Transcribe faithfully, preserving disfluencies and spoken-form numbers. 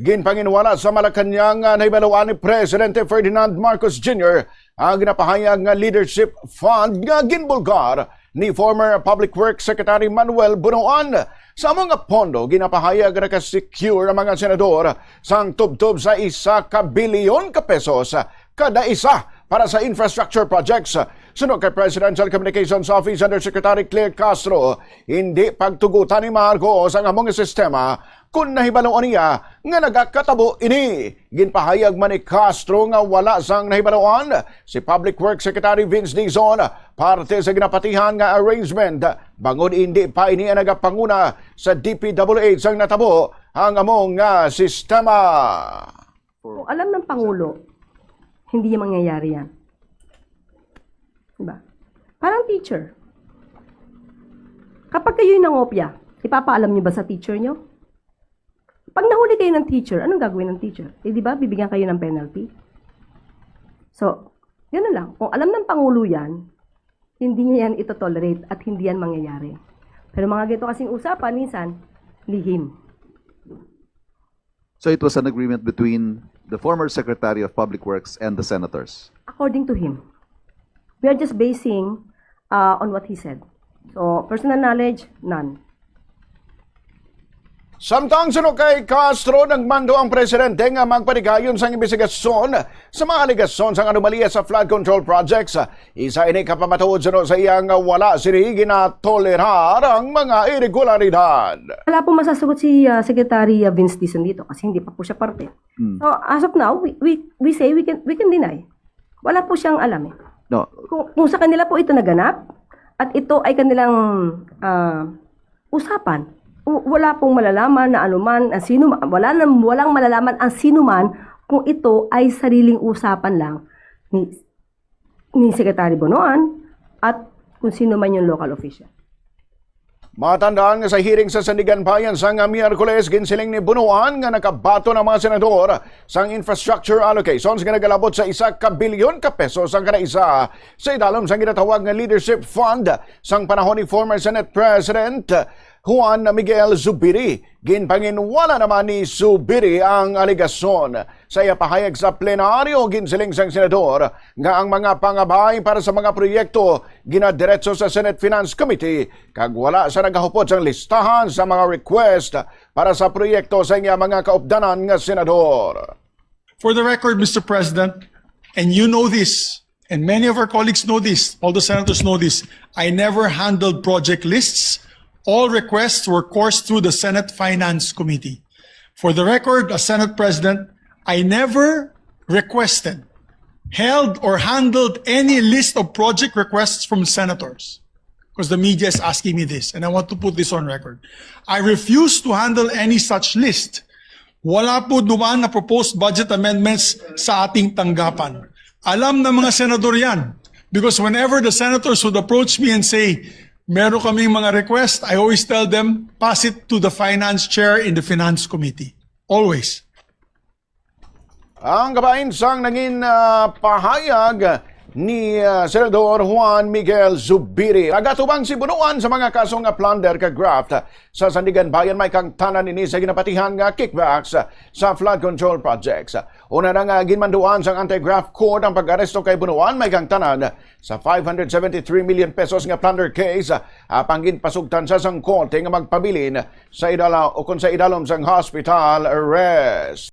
Ginpanginwala sa Malacañang nga nahibaluan ni Presidente Ferdinand Marcos Junior ang ginapahayag nga leadership fund nga ginbulgar ni former Public Works Secretary Manuel Bonoan. Sa mga pondo, ginapahayag nga nakasecure ang mga senador sang tubtob sa isa ka bilyon ka pesos kada isa para sa infrastructure projects. Suno kay Presidential Communications Office Undersecretary Claire Castro, hindi pagtugutan ni Marcos ang among sistema kon nahibaluan niya nga nagakatabo ini. Ginpahayag man ni Castro nga wala sang nahibaluan si Public Works Secretary Vince Dizon parte sa ginapatihan nga arrangement, bangod hindi pa ini ang nagapanguna sa D P W H sang natabo ang among nga sistema. Kung alam ng Pangulo, hindi niya mangyayari yan. Diba? Parang teacher. Kapag kayo'y nangopya, ipapaalam niyo ba sa teacher niyo? Pag nahuli kayo ng teacher, anong gagawin ng teacher? Eh, di ba, bibigyan kayo ng penalty? So, yun na lang. Kung alam ng Pangulo yan, hindi niya yan itotolerate at hindi yan mangyayari. Pero mga ganito kasing usapan, minsan, lihim. So it was an agreement between the former Secretary of Public Works and the senators. According to him. We are just basing uh, on what he said. So, personal knowledge, none. Samtang suno kay Castro, nagmando ang presidente nga magpatigayon sang imbestigasyon sa mga alegasyon sang anomalya sa flood control projects. Isa ini ka pamatuod suno sa iya nga wala sini ginatolerar ang mga iregularidad. Wala po masasagot si uh, Secretary uh, Vince Dizon dito kasi hindi pa po siya parte. Hmm. So, as of now, we, we, we say we can, we can deny. Wala po siyang alam eh. No. Kung, kung sa kanila po ito naganap at ito ay kanilang uh, usapan, wala pong malalaman na anuman, ang sino, wala nang, walang malalaman ang sino man kung ito ay sariling usapan lang ni, ni Secretary Bonoan at kung sino man yung local official. Matandaan nga sa hearing sa Sandiganbayan sang Miyerkules, ginsiling ni Bonoan nga nakabaton ang mga senador sang infrastructure allocations nga nagalabot sa isa ka bilyon ka pesos ang kada isa sa idalom sang ginatawag nga Leadership Fund sang panahon ni former Senate President Juan Miguel Zubiri. Ginpanginwala naman ni Zubiri ang alegasyon. Sa iya pahayag sa plenaryo, ginsiling sang senador nga ang mga pangabay para sa mga proyekto ginadiretso sa Senate Finance Committee kag wala sa nagahupot sang listahan sa mga request para sa proyekto sa iya mga kaupdanan nga senador. For the record, Mister President, and you know this, and many of our colleagues know this, all the senators know this, I never handled project lists. All requests were coursed through the Senate Finance Committee. For the record, as Senate President, I never requested, held, or handled any list of project requests from senators. Because the media is asking me this, and I want to put this on record. I refuse to handle any such list. Wala po duman na proposed budget amendments sa ating tanggapan. Alam ng mga senador yan. Because whenever the senators would approach me and say, meron kaming mga request, I always tell them, pass it to the finance chair in the finance committee. Always. Ang kabahin sang nangin uh, pahayag ni uh, Senador Juan Miguel Zubiri. Nagatubang si Bunuan sa mga kaso nga plunder kag graft sa Sandiganbayan, may kangtanan ini sa ginapatihan nga kickbacks sa flood control projects. Una na nga ginmanduan sang anti-graft court ang pag-aresto kay Bunuan, may kangtanan sa five hundred seventy-three million pesos nga plunder case, apang ginpasugtan sa sang korte nga magpabilin sa idala o kung sa idalom sang hospital arrest.